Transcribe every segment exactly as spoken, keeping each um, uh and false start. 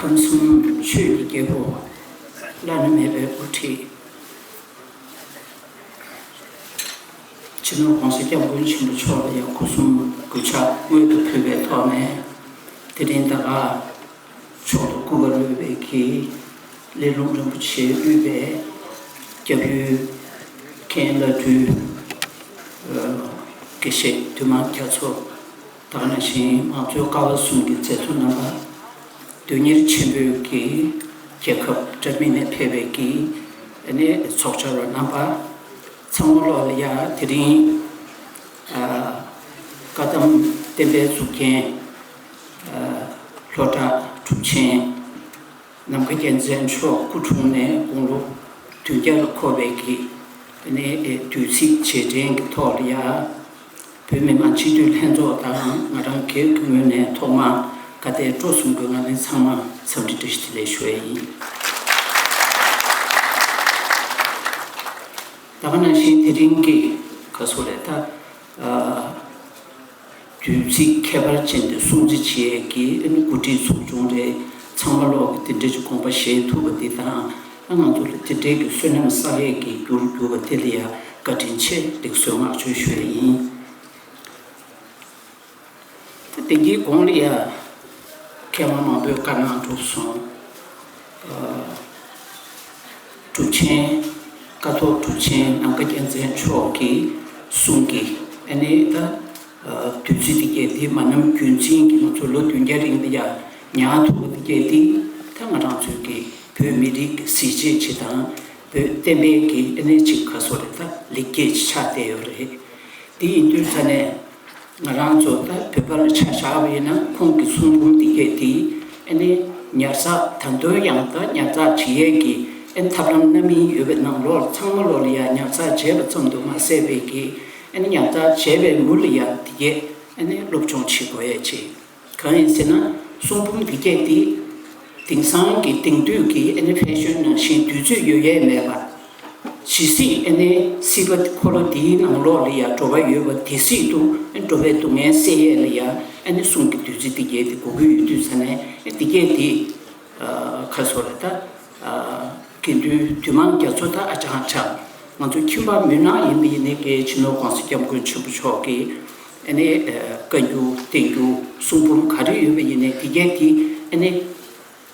ཁམས་གསུམ་ཆོས་ཀྱི་རྒྱལ་པོ། བླ་ན་མེད་པའི་དབུ་ཁྲིད། སྤྱི་ནོར་༸གོང་ས་༸སྐྱབས་མགོན་ཆེན་པོ་མཆོག་ལ་ཡང་སྒོ་གསུམ་གུས་ཕྱག་སྔོན་དུ་ཕུལ་བའི་ཐོག་ནས། དེ་རིང་ད་ག་མཆོག་ཏུ་བཀུར་བར་འོས་པའི་གི་སླེ་ལུང་རིན་པོ་ཆེ་དབུས་པའི་སྐྱབས་ཡུལ་མཁན་བླ་སྤྲུལ་དགེ་བཤེས་འདུས་མང་རྒྱ་མཚོ། ད་ག་ནང་བཞིན་ང་ཚོའི་ཀ་བ་གསུམ་གྱི་མཛད་གཙོ་རྣམ་པ། དོན་གཉེར་ཆེན་པོའི་གི་རྒྱལ་ཁབ་འདྲ་མིན་ནས་ཕེབས་པའི་གི་ཨ་ནི་ཚོགས་བཅར་བ་རྣམ་པ། ཚང་མ་ལོག་ལ་ཡ་དེ་རིང་ཨ་བཀའ་གདམས་བསྟན་པའི་གཙུག་རྒྱན་ཨ་ལྷོ་བྲག་གྲུབ་ཆེན་ནམ་མཁའ་རྒྱལ་མཚན་མཆོག་སྐུ་འཁྲུངས་ནས་དགུང་ལོ་བདུན་བརྒྱ་ལ་འཁོར་བའི་གི་ཨ་ནི་དུས་ཚིགས་རྗེས་དྲན་གྱི་ཐོག་ལ་ཡ། བོད་མི་མང་སྤྱི་འཐུས་ལྷན་ཚོགས་དང་ང་རང་སྒེར་གྱི་ངོས་ནས་ཐོག་མར་བཀའ་དྲིན་སྤྲོ་གསུམ་གྱི་ངང་ནས་ཚང་མར་འཚམས་འདྲི་བཀྲ་ཤིས་བདེ་ལེགས་ཞུ་ཡ་ཡིན། ད་ག་ནང་བཞིན་དེ་རིང་གི་ག་སོ་རེད་ད། ཨ་དུས་ཚིགས་ཁྱད་པར་ཅན་དེ་སྲུང་བརྩི་བྱེད་ཡས་ཀྱི་ཨ་ནི་གོ་སྒྲིག་ཚོགས་ཆུང་རེད། ཚང་མ་ལོག་གི་དེ་འདྲ་ཅིག་དགོངས་པ་བཞེས་ཐུབ་པ་འདི་དང་། ཨ་ང་ཚོ་ལ་དེ་འདྲའི་གི་བསོད་ནམས་བསགས་ཡས་ཀྱི་རྒྱུར་གྱུར་པ་དེ་ལ་ཡ་བཀའ་དྲིན་ཆེ་ལེགས་གསོལ་བསྔགས་བརྗོད་ཞུ་ཡས་ཡིན། ད་དེང་གི་གོང་ལ་ཡ་མཁས་དབང་མང་པོས་བཀའ་གནང་གྲུབ་སོང་། ཨ་གྲུབ་ཆེན་ཀཿཐོག་གྲུབ་ཆེན་ནམ་མཁའ་རྒྱལ་མཚན་མཆོག་གི་གསུང་གི་ཨ་ནི་ད་ཨ་དུས་ཚོད་འདི་གས་འདི་མ་ནམ་རྒྱུན་འཛིན་གྱི་ང་ཚོ་ལོ་བདུན་བརྒྱ་རིང་ལ་ཡ་ཉར་ཐུབ་པ་འདི་གས་འདི་ད་ང་རང་ཚོའི་གི་བོད་མི་རིགས་ཀྱི་གཟི་བརྗིད་ཅིག་དང་། བོད་བསྟན་པའི་གི་ཨ་ནི་ཅིག་ག་སོ་རེད་ད་ལེགས་སྐྱེས་ཅིག་ཆགས་བསྡད་ཡོད་རེད། དེ་ཡིན་དུས་ཙ་ནས་ང་རང་ཚོ་ད་བོད་པ་ལ་ཆ་བཞག་པ་ཡིན་ན་ཁོང་གི་གསུང་འབུམ་འདི་གས་དེ་ཨ་ནི་ཉར་ཚགས་ད་དུང་ཡང་ད་ཉར་ཚགས་བྱེད་ཡས་ཀྱི་ཨ་ནི་ཐབས་ལམ་སྣ་མིན་ཡོད་པའི་ནང་ལོགས་ཚང་མ་ལོགས་ལ་ཡ་ཉར་ཚགས་བྱས་པ་ཙམ་དུ་མ་ཟད་པའི་གི་ཨ་ནི་ཉར་ཚགས་བྱས་པའི་མུ་ལ་ཡ་འདི་གས་ཨ་ནི་སློབ་སྦྱོང་བྱེད་དགོས་ཡས་ཅིག་གང་ཡིན་ཟེར་ན། གསུང་འབུམ་འདི་གས་འདི་དེང་སང་གི་དེང་དུས་ཀྱི་ཨ་ནི་ཕེ་ཤོན་ནང་བཞིན་དུས་ཚོད་ཡོལ་ཡས་མེད་པ། ཇི་སྲིད་ཨ་ནི་སྲིད་པ་འཁོར་ལོ་འདིའི་ནང་ལོགས་ལ་ཡ་འགྲོ་བ་ཡོད་པ་དེ་སྲིད་དུ་ཨ་ནི་འགྲོ་བའི་སྡུག་བསྔལ་སེལ་ཡས་ལ་ཡ་ཨ་ནི་གསུང་གི་བདུད་རྩི་འདི་གས་འདི་དགོས་ཀྱི་ཡོད་དུས་ཙ་ནས་ཨ་འདི་གས་འདི་ཨ་ག་སོ་རེད་ད། ཨ་དགེ་འདུན་འདུས་མང་རྒྱ་མཚོ་ད་ཨ་ཅང་ཅང་ང་ཚོ་ཁྱིམ་པ་མུན་ནག་ཡིན་པ་ཡིན་ནའི་གལ་ཆེ་ནོ་༸གོང་ས་༸སྐྱབས་མགོན་ཆེན་པོ་མཆོག་གིས་ཨ་ནི་ཨ་བཀའ་འགྱུར་བསྟན་འགྱུར་གསུང་འབུམ་ག་རེ་ཡོད་པ་ཡིན་ནའི་དེ་གས་ཀྱི་ཨ་ནི་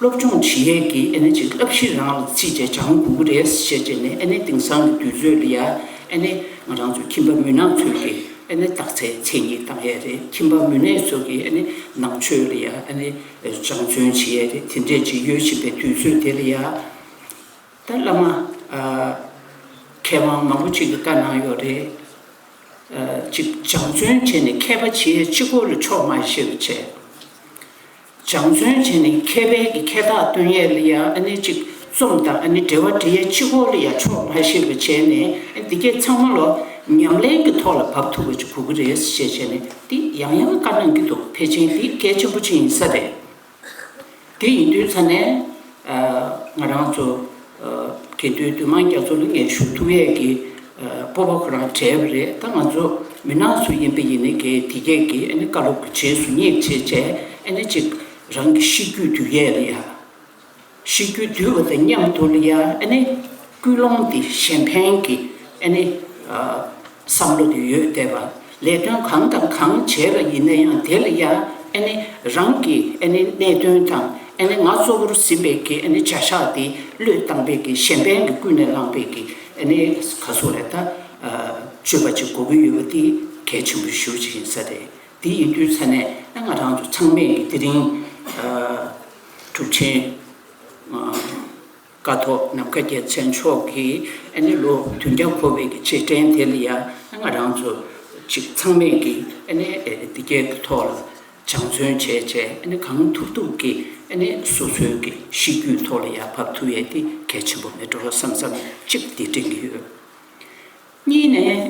སློབ་སྦྱོང་བྱེད་ཡས་ཀྱི་ཨ་ནི་ཅིག་བསླབ་གཞི་རང་ལ་བརྩིས་བྱས་སྦྱང་དགོས་ཀྱི་རེད་ཟེར་བྱས་ནས་ཨ་ནི་དེང་སང་གི་དུས་ཚོད་ལ་ཡ་ཨ་ནི་ང་རང་ཚོ་ཁྱིམ་པ་མུན་ནག་ཚོས་ཀྱི་ཨ་ནི་རྟགས་གསལ་མཚན་ཉིད་བཏང་ཡས་རེད། ཁྱིམ་པ་མུན་ནག་ཚོ་གི་ཨ་ནི་ནང་ཆོས་ལ་ཡ་ཨ་ནི་སྦྱང་བརྩོན་བྱེད་ཡས་རེད། དེ་འདྲས་ཅིག་ཡོད་བཞིན་པའི་དུས་ཚོད་དེ་ལ་ཡ། ད་བླ་མ་ཨ་མཁས་དབང་མང་པོ་ཅིག་གིས་བཀའ་གནང་ཡོད་རེད། ཨ་ཅིག་སྦྱང་བརྩོན་བྱས་ནས་མཁས་པ་བྱེད་ཡས་གཅིག་པོ་ལ་ཆོག་མ་ཤེས་པ་བྱས། སྦྱང་བརྩོན་བྱས་ནས་མཁས་པའི་གི་མཁས་རྟགས་སྟོན་ཡས་ལ་ཡ་ཨ་ནི་ཅིག་རྩོམ་དང་ཨ་ནི་འགྲེལ་པ་འབྲི་ཡས་གཅིག་པོ་ལ་ཡ་ཆོག་མ་ཤེས་པ་བྱས་ནས་ཨ་འདི་གས་ཚང་མ་ལོ་ཉམས་ལེན་གྱི་ཐོག་ལ་བབས་ཐུབ་པ་ཅིག་དགོས་ཀྱི་རེད་ཞེས་བྱས་ནས་འདི་ཡང་ཡང་བཀའ་གནང་གི་འདུག་ཕལ་ཆེར་འདི་གལ་ཆེན་པོ་ཅིག་ཡིན་ས་རེད། དེ་ཡིན་དུས་ཙ་ནས་ཨ་ང་རང་ཚོ་ཨ་དགེ་འདུན་འདུས་མང་རྒྱ་མཚོ་ལ་ངས་ཞུ་ཐུབ་ཡས་ཀྱི་ཨ་སྤོབས་པ་ཁོ་རང་བྲལ་བ་རེད། ད་ང་ཚོ་མུན་ནག་ཚོ་ཡིན་པ་ཡིན་ནའི་གལ་དེ་གས་ཀྱི་ཨ་ནི་བཀའ་སློབ་ཀྱི་རྗེས་སུ་སྙེག་བྱས་བྱས་ཨ་ནི་ཅིག་རང་གི་གཤིས་རྒྱུད་འདུལ་ཡས་ལ་ཡ། གཤིས་རྒྱུད་འདུལ་བ་དང་མཉམ་དུ་ལ་ཡ་ཨ་ནི་ཀུན་སློང་འདི་གཞན་ཕན་གྱི་ཨ་ནི་ཨ་བསམ་བློ་དེ་ཡོད་བསྡད་པ། ལས་དོན་གང་དང་གང་བྱས་པ་ཡིན་ན་ཡང་དེ་ལ་ཡ་ཨ་ནི་རང་གི་ཨ་ནི་གནད་དོན་དང་ཨ་ནི་ང་གཙོ་བོར་ཟིན་པའི་གི་ཨ་ནི་བྱ་གཞག་དེ་བློས་བཏང་པའི་གི་གཞན་ཕན་གྱི་ཀུན་ནས་བསླངས་པའི་གི་ཨ་ནི་ག་སོ་རེད་ད། ཨ་སྤྱོད་པ་ཅིག་དགོས་ཀྱི་ཡོད་པ་དེ་གལ་ཆེན་པོ་ཞེ་པོ་ཅིག་ཡིན་ས་རེད། དེ་ཡིན་དུས་ཙ་ནས་ཨ་ང་རང་ཚོ་ཚང་མས་གི་དེ་རིང་ཨ་གྲུབ་ཆེན་ཨ་ཀཿཐོག་ནམ་མཁའ་རྒྱལ་མཚན་མཆོག་གིས་ཨ་ནི་ལོ་བདུན་བརྒྱ་འཁོར་བའི་གི་རྗེས་དྲན་དེ་ལ་ཡ་ཨ་ང་རང་ཚོ་ཅིག་ཚང་མས་གི་ཨ་ནི་ཨེ་འདི་གའི་གི་ཐོག་ལ་སྦྱང་བརྩོན་བྱས་བྱས་ཨ་ནི་གང་ཐུབ་ཐུབ་གི་ཨ་ནི་སོ་སོའི་གི་གཤིས་རྒྱུད་ཐོག་ལ་ཡ་བབས་ཐུབ་ཡས་དེ་གལ་ཆེན་པོ་མེད་འགྲོ་བསམ་བསམ་གཅིག་དེ་དྲན་གི་ཡོད། གཉིས་ནས།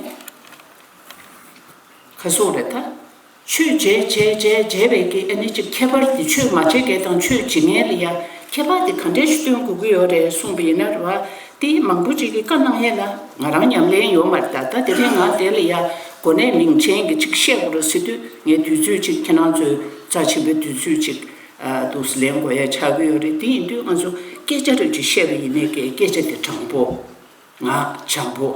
ཁ་སོག་རེད་ད། ཆོས་བྱས་བྱས་བྱས་བྱས་པའི་གི་ཨ་ནི་ཅིག་ཁྱད་པར་དེ་ཆོས་མ་བྱས་མཁན་དང་ཆོས་བྱེད་མཁན་ལ་ཡ་ཁྱད་པར་དེ་ག་འདྲས་ཤིག་སྟོན་དགོས་ཀྱི་ཡོད་རེད་གསུངས་པ་ཡིན་ན་རེད་བ། དེ་མང་པོ་ཅིག་གིས་བཀའ་གནང་ཡས་ལ་ང་རང་ཉམས་ལེན་ཡོད་མ་རེད་ད། ད་དེ་རིང་ང་དེ་ལ་ཡ་གོ་གནས་མིང་ཅན་གྱི་ཅིག་བཤད་དགོས་རེད་ཟེར་དུས་ངས་དུས་ཚོད་ཅིག་ཁྱེད་རང་ཚོའི་རྩ་ཆེན་པོའི་དུས་ཚོད་ཅིག་ ཨ་འདུག་སེ་ལེན་དགོས་ཡ་ཆགས་ཀྱི་ཡོད་རེད། དེ་ཡིན་དུས་ང་ཚོ་སྐད་ཆ་རེ་ཅིག་བཤད་པ་ཡིན་ནའི་ཀྱི་སྐད་ཆ་དེ་དྲང་པོ། ང་བྱམས་པོ།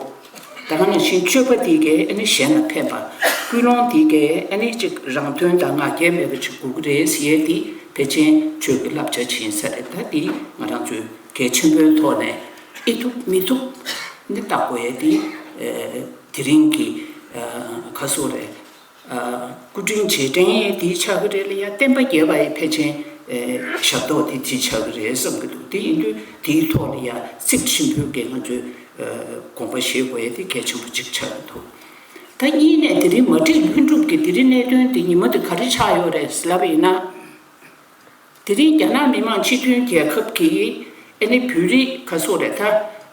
ད་ག་ནང་བཞིན་སྤྱོད་པ་དེ་གའི་ཨ་ནི་གཞན་ལ་ཕན་པ། ཀུན་སློང་དེ་གའི་ཨ་ནི་ཅིག་རང་དོན་དང་ང་རྒྱལ་མེད་པ་ཅིག་དགོས་ཀྱི་རེད་ཟེར་ཡས་དེ་ཕལ་ཆེར་ཆོས་ཀྱི་བསླབ་བྱ་ཅིག་ཡིན་ས་རེད། ད་དེ་ང་རང་ཚོའི་གལ་ཆེན་པོའི་ཐོག་ནས་ཨེ་ཐུབ་མི་ཐུབ་ནི་བལྟ་དགོས་ཡས་དེ། ཨ་དེ་རིང་གི་ཨ་ག་སོ་རེད། ཨ་སྐུ་དྲིན་རྗེས་དྲན་དེ་ཆགས་ཀྱི་རེད་ལ་ཡ། བསྟན་པ་རྒྱས་པ་ཡི་ཕལ་ཆེར་ཨེ་ཞབས་ཏོག་དེ་དེ་ཆགས་ཀྱི་རེད་བསམ་གྱི་འདུག་དེ་ཡིན་དུས་དེའི་ཐོག་ལ་ཡ་ཚིག་ཆེན་པོའི་གི་ང་ཚོས་ཨ་དགོངས་པ་བཞེས་དགོས་ཡ་དེ་གལ་ཆེན་པོ་གཅིག་ཆགས་ཀྱི་འདུག་ད་གཉིས་ནས་དེ་རིང་མ་བསྒྲིགས་ལྷུན་གྲུབ་ཀྱི་དེ་རིང་གནད་དོན་དེ་ཉིན་མོ་དེ་ག་རེ་ཆགས་ཡོད་རེད་ལབ་པ་ཡིན་ན། དེ་རིང་རྒྱ་ནག་མི་དམངས་སྤྱི་མཐུན་རྒྱལ་ཁབ་ཀྱིས་ཨ་ནི་བོད་རིགས་ག་སོགས་རེད་ད།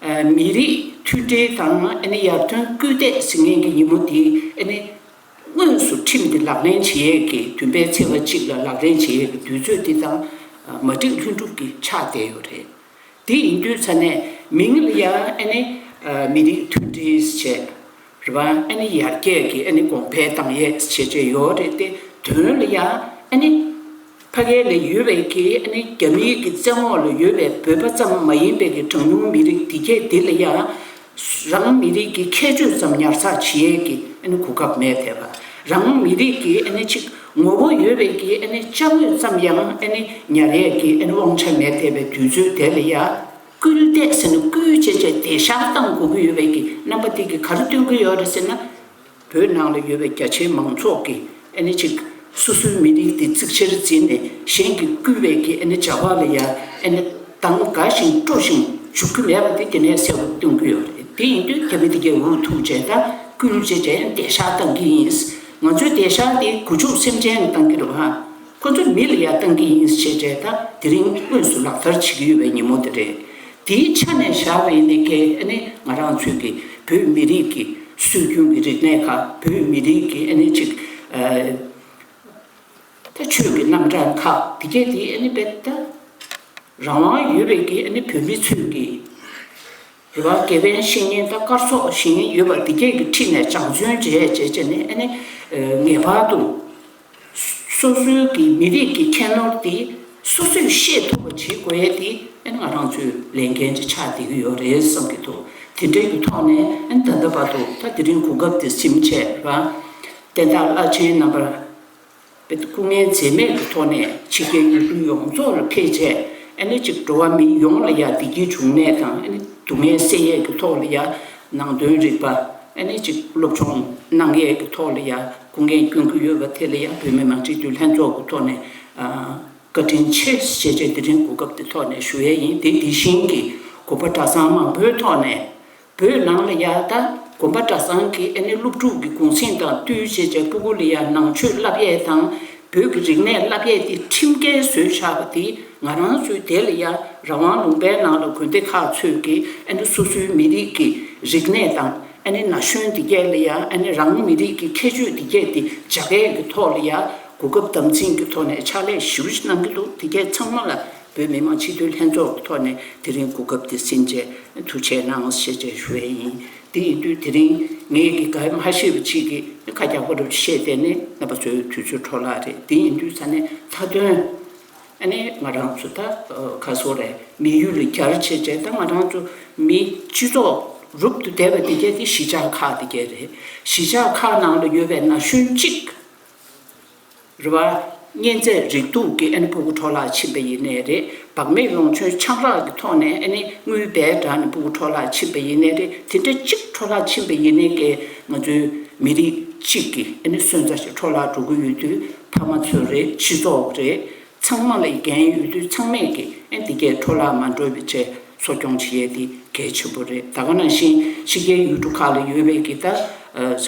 ཨ་མི་རིགས་མཐུན་སྒྲིལ་དང་ཨ་ནི་ཡར་ཐོན་སྐུལ་འདེད་ཟེར་མཁན་གྱི་ཉིན་མོ་དེ་ཨ་ནི་དངོས་སུ་ཁྲིམས་དེ་ལག་ལེན་བྱེད་ཡས་ཀྱི་བདུན་པའི་ཚེས་པ་གཅིག་ལ་ལག་ལེན་བྱེད་ཡས་ཀྱི་དུས་ཚོད་དེ་དང་མ་བསྒྲིགས་ལྷུན་གྲུབ་ཀྱིས་ཆགས་བསྡད་ཡོད་རེད། དེ་ཡིན་དུས་ཙ་ནས་མིང་ལ་ཡང་ཨ་ནི་ཨ་མི་རིགས་མཐུན་སྒྲིལ་བྱས། རེད་བ། ཨ་ནི་ཡར་རྒྱས་ཀྱི་ཨ་ནི་གོང་འཕེལ་བཏང་ཡས་བྱས་བྱས་ཡོད་རེད་དེ། དོན་ལ་ཡང་ཨ་ནི་ཕ་གི་ལ་ཡོད་པའི་གི་ཨ་ནི་རྒྱ་མིའི་གི་བཙན་འོག་ལ་ཡོད་པའི་བོད་པ་ཙམ་མ་ཡིན་པའི་གི་གྲངས་ཉུང་མི་རིགས་དེ་གས་དེ་ལ་ཡང་རང་མི་རིགས་ཀྱི་ཁྱད་ཆོས་ཙམ་ཉར་ཚགས་བྱེད་ཡས་ཀྱི་ཨ་ནི་གོ་སྐབས་མེད་བསྡད་པ། རང་མི་རིགས་ཀྱི་ཨ་ནི་ཅིག་ངོ་བོ་ཡོད་པའི་གི་ཨ་ནི་བཅའ་དངོས་ཙམ་ཡང་ཨ་ནི་ཉར་ཡས་ཀྱི་ཨ་ནི་དབང་ཆ་མེད་བསྡད་པའི་དུས་ཚོད་དེ་ལ་ཡང་། སྐུལ་འདེད་ཟེར་ན་སྐུལ་བྱས་བྱས་དེ་ཤ་བཏང་དགོས་ཀྱི་ཡོད་པའི་གི་རྣམ་པ་དེ་གི་ག་རེ་སྟོན་གྱི་ཡོད་རེད་ཟེར་ན། བོད་ནང་ལ་ཡོད་པའི་རྒྱ་ཆེའི་མང་ཚོགས་ཀྱི་ཨ་ནི་ཅིག་སོ་སོའི་མི་རིགས་དེ་གཙིགས་ཆེར་འཛིན་ནས་གཞན་གྱིས་བསྐུལ་བའི་གི་ཨ་ནི་བྱ་བ་ལ་ཡང་ཨ་ནི་འདང་དགའ་ཞིང་སྤྲོ་ཞིང་འཇུག་གི་མེད་པ་དེ་དེ་ནས་གསལ་པོ་སྟོན་གྱི་ཡོད་རེད། དེ་ཡིན་དུས་རྒྱ་མི་དེ་གས་འུ་ཐུག་བྱས་ད་སྐུལ་བྱས་བྱས་དེ་ཤ་བཏང་གི་ཡིན། ང་ཚོའི་དེ་ཤ་དེ་གུ་ཅུག་སེམས་ཅན་ལ་བཏང་གི་རེད་བ། ཁོ་ཚོ་མི་ལ་ཡང་བཏང་གི་ཡིན་ཞེས་བྱས་ད་དེ་རིང་དངོས་སུ་ལག་བསྟར་བྱེད་ཀྱི་ཡོད་པའི་ཉིན་མོ་དེ་རེད། དེའི་ཆ་ནས་བཞག་པ་ཡིན་ནའི་ཀྱེ་ཨ་ནི་ང་རང་ཚོའི་གི་བོད་མི་རིགས་ཀྱི་སྲོལ་རྒྱུན་གྱི་རིག་གནས་ཁག་བོད་མི་རིགས་ཀྱི་ཨ་ནི་ཅིག་ཨ་ད་ཆོས་ཀྱི་རྣམ་གྲངས་ཁག་དེ་གས་དེ་ཨ་ནི་དཔེ་ད་རང་དབང་ཡོད་པའི་གི་ཨ་ནི་བོད་མི་ཚོས་གི་རེད་བ། དགེ་ཕན་བཤེས་གཉེན་དང་སྐར་ཚོགས་བཞིན་ཡོད་པ་འདི་གས་ཀྱི་ཁྲིད་ནས་སྦྱང་བརྩོན་བྱས་བྱས་བྱས་ནས་ཨ་ནི་ངེས་པར་དུ་སོ་སོའི་གི་མི་རིགས་ཀྱི་ཁྱད་ནོར་དེ་སོ་སོས་ཤེས་ཐུབ་པ་བྱེད་དགོས་ཡས་དེ་ཨ་ནི་ང་རང་ཚོའི་ལས་འགན་ཅིག་ཆགས་བསྡད་ཀྱི་ཡོད་རེད་བསམ་གྱི་འདུག་དེ་འདྲའི་གི་ཐོག་ནས་ཨ་ནི་ད་ལྟ་བར་དུ་ད་དེ་རིང་གོ་སྐབས་དེ་ཟིན་བྱས་རེད་བ། བསྟན་བདག་བླ་ཆེན་རྣམ་པ། སྐུ་ངལ་འཛེམས་མེད་ཀྱི་ཐོག་ནས་ཕྱི་རྒྱལ་ཡུལ་གྲུ་ཡོངས་རྫོགས་ལ་ཕེབས་བྱས་ཨ་ནི་ཅིག་འགྲོ་བ་མི་ཡོངས་ལ་ཡང་བདེ་སྐྱིད་འབྱུང་གནས་དང་ཨ་ནི་སྡུག་བསྔལ་སེལ་ཡས་ཀྱི་ཐོག་ལ་ཡང་ནང་དོན་རིག་པ་ཨ་ནི་ཅིག་སློབ་སྦྱོང་གནང་ཡས་ཀྱི་ཐོག་ལ་ཡང་སྐུ་ངལ་བསྐྱོན་གྱི་ཡོད་པ་དེ་ལ་ཡང་བོད་མི་མང་སྤྱི་འཐུས་ལྷན་ཚོགས་ཀྱི་ཐོག་ནས་ཨ་བཀའ་དྲིན་ཆེ་ཞེས་བྱས་དེ་རིང་གོ་སྐབས་འདི་ཐོག་ནས་ཞུ་ཡས་ཡིན། དེ་དེ་བཞིན་གྱི་དགོན་པ་གྲྭ་ཚང་མང་པོའི་ཐོག་ནས། བོད་ནང་ལ་ཡ་ད་དགོན་པ་གྲྭ་ཚང་གི་ཨ་ནི་སློབ་ཕྲུག་གི་གུང་སེང་དང་བསྟུན་བྱས་བྱས་སྤུ་གུ་ལ་ཡ་ནང་ཆོས་བསླབ་ཡས་དང་བོད་ཀྱི་རིག་གནས་བསླབ་ཡས་དེ་ཁྲིམས་འགལ་བཟོས་བཞག་པ་དེ་ང་རང་ཚོའི་དེ་ལ་ཡ་རང་དབང་ལུང་པའི་ནང་ལ་དགོན་སྡེ་ཁག་ཚོས་ཀྱི་ཨ་ནི་སོ་སོའི་མི་རིགས་ཀྱི་རིག་གནས་དང་ཨ་ནི་ན་གཞོན་དེ་གས་ལ་ཡ་ཨ་ནི་རང་མི་རིགས་ཀྱི་ཁྱད་ཆོས་དེ་གས་དེ་སྦྱང་ཡས་ཀྱི་ཐོག་ལ་ཡ་གོ་སྐབས་དམ་འཛིན་གྱི་ཐོག་ནས་ཕྱག་ལས་ཞེ་པོ་ཅིག་གནང་གི་འདུག་དེ་གས་ཚང་མ་ལ་བོད་མི་མང་སྤྱི་འཐུས་ལྷན་ཚོགས་ཀྱི་ཐོག་ནས་དེ་རིང་གོ་སྐབས་དེ་ཟིན་བྱས་ཐུགས་རྗེ་གནང་ཞེས་བྱས་ཞུ་ཡས་ཡིན། དེ་ཡིན་དུས་དེ་རིང་ངས་ཀྱི་ག་མ་ཤེས་པ་ཅིག་གི་ཁ་རྒྱག་པ་རུ་བཤད་བསྡད་ནས་རྣམ་པ་ཚོའི་དུས་ཚོད་འཕྲོ་བརླག་རེད། དེ་ཡིན་དུས་ས་ནས་མཐའ་དོན་ཨ་ནི་ང་རང་ཚོ་ད་ག་སོ་རེད་མི་ཡུལ་ལ་གྱར་བྱས་བྱས་ད་ང་རང་ཚོ་མི་སྤྱི་ཚོགས་རུབ་ཏུ་བསྡད་པ་དེ་གས་དེ་གཞིས་ཆགས་ཁག་དེ་གས་རེད། གཞིས་ཆགས་ཁག་ནང་ལ་ཡོད་པའི་ན་གཞོན་གཅིག་རེད་བ། གཉན་ཚད་རེག་དུག་གི་ཨ་ནི་ཕྲུ་གུ་འཕྲོ་བརླག་ཕྱིན་པ་ཡིན་ནའི་རེད། བག་མེད་ལོངས་སྤྱོད་ཆང་རག་གི་ཐོག་ནས་ཨ་ནི་དངུལ་སྦས་དྲགས་ནས་ཕྲུ་གུ་འཕྲོ་བརླག་ཕྱིན་པ་ཡིན་ནའི་རེད། དེ་འདྲ་གཅིག་འཕྲོ་བརླག་ཕྱིན་པ་ཡིན་ནའི་ཀྱི་ང་ཚོའི་མི་རིགས་གཅིག་གི་ཨ་ནི་སོན་རྩ་ཞིག་འཕྲོ་བརླག་འགྲོ་གི་ཡོད་དུས་ཕ་མ་ཚོ་རེད། སྤྱི་ཚོགས་རེད། ཚང་མ་ལ་འགན་ཡོད་དུས་ཚང་མས་ཀྱི་ཨ་ནི་འདི་གས་འཕྲོ་བརླག་མ་འགྲོ་བའི་ཆེད། གསོ་སྐྱོང་བྱེད་ཡས་དེ་གལ་ཆེན་པོ་རེད། ད་ག་ནང་བཞིན་ཕྱི་རྒྱལ་ཡུལ་གྲུ་ཁག་ལ་ཡོད་པའི་གི་ད་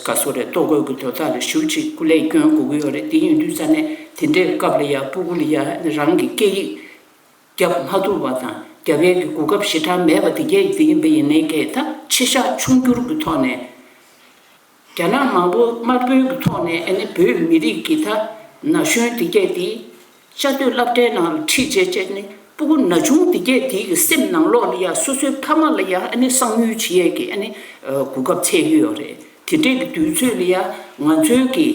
ག་སོ་རེད། ལྟོ་གོས་ཀྱི་དོ་བདག་ལ་ཞུ་ཅིག་སྐུ་ལས་སྐྱོན་དགོས་ཀྱི་ཡོད་རེད། དེ་ཡིན་དུས་ས་ནས་དེ་འདྲའི་སྐབས་ལ་ཡ་སྤུ་གུ་ལ་ཡ་རང་གི་སྐད་ཡིག་རྒྱབ་མ་ཐུབ་པ་དང་རྒྱབ་ཡས་ཀྱི་གོ་སྐབས་ཞེ་དྲག་མེད་པ་དེ་གས་དེ་ཡིན་པ་ཡིན་ནའི་གས་ད་ཆེ་ཤག་ཆུང་འགྱུར་གྱི་ཐོག་ནས། རྒྱ་ནག་མང་པོ་དམར་པོའི་གི་ཐོག་ནས་ཨ་ནི་བོད་མི་རིགས་ཀྱི་ད་ན་གཞོན་དེ་གས་དེ་བཅའ་སྡོད་སློབ་གྲྭའི་ནང་ལ་ཁྲིད་བྱས་བྱས་ནས་སྤུ་གུ་ན་ཆུང་དེ་གས་དེ་གི་སེམས་ནང་ལོགས་ལ་ཡ་སོ་སོའི་ཕ་མ་ལ་ཡ་ཨ་ནི་གསང་ཉུལ་བྱེད་ཡས་ཀྱི་ཨ་ནི་གོ་སྐབས་འཚོལ་གི་ཡོད་རེད། དེ་འདྲས་ཀྱི་དུས་ཚོད་ལ་ཡ་ང་ཚོའི་གི་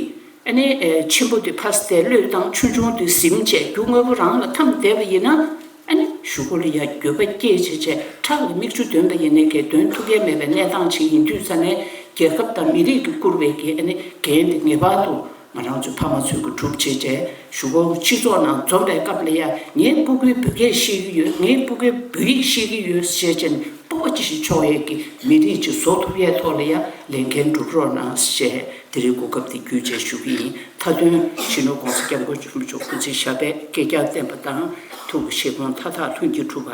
ཨ་ནི་ཆེན་པོ་དེ་ཕར་བལྟས་བློས་བཏང་། ཆུང་ཆུང་དེ་ཟིམ་བྱས། རྒྱུ་དངོས་པོ་རང་ལ་འཐམས་བསྡད་པ་ཡིན་ན། ཨ་ནི་གཞུག་གུ་ལ་ཡ་འགྱོད་པ་སྐྱེས་བྱས་བྱས། ཁྲག་ལ་མིག་ཆུ་འདོན་པ་ཡིན་ནའི་གས་འདོན་ཐུབ་ཡ་མེད་པའི་གནས་སྟངས་ཅིག་ཡིན་དུས་ཙ་ནས། རྒྱལ་ཁབ་དང་མི་རིགས་ཀྱིས་བསྐུར་བའི་གི་ཨ་ནི་འགན་དེ་ངེས་པར་དུ་ང་རང་ཚོའི་ཕ་མ་ཚོས་ཀྱི་སྒྲུབ་བྱས་བྱས། གཞུག་གུ་སྤྱི་ཚོགས་ནང་འཛོམས་པའི་སྐབས་ལ་ཡ། ངའི་སྤུ་གུའི་བོད་སྐད་ཤེས་ཀྱི་ཡོད། ངའི་སྤུ་གུའི་བོད་ཡིག་ཤེས་ཀྱི་ཡོད་ཟེར་བྱས་ནས་སྤོབས་པ་ཅི་ཞིག་ཆོག་ཡས་ཀྱི་མི་རིགས་ཅིག་བཟོ་ཐུབ་ཡས་ཐོག་ལ་ཡ་ལས་འགན་སྒྲུབ་རོགས་གནང་ཞེས། དེ་རིང་གོ་སྐབས་འདི་བརྒྱུད་བཅས་ཞུ་གི་ཡིན། མཐའ་དོན་སྤྱི་ནོར་༸གོང་ས་༸སྐྱབས་མགོན་ཆེན་པོ་མཆོག་སྐུ་ཚེ་ཞབས་པད་བསྐལ་བརྒྱར་བརྟན་པ་དང་། ཐུགས་ཀྱི་བཞེད་དགོངས་མཐའ་དག་ལྷུན་གྱིས་གྲུབ་པ།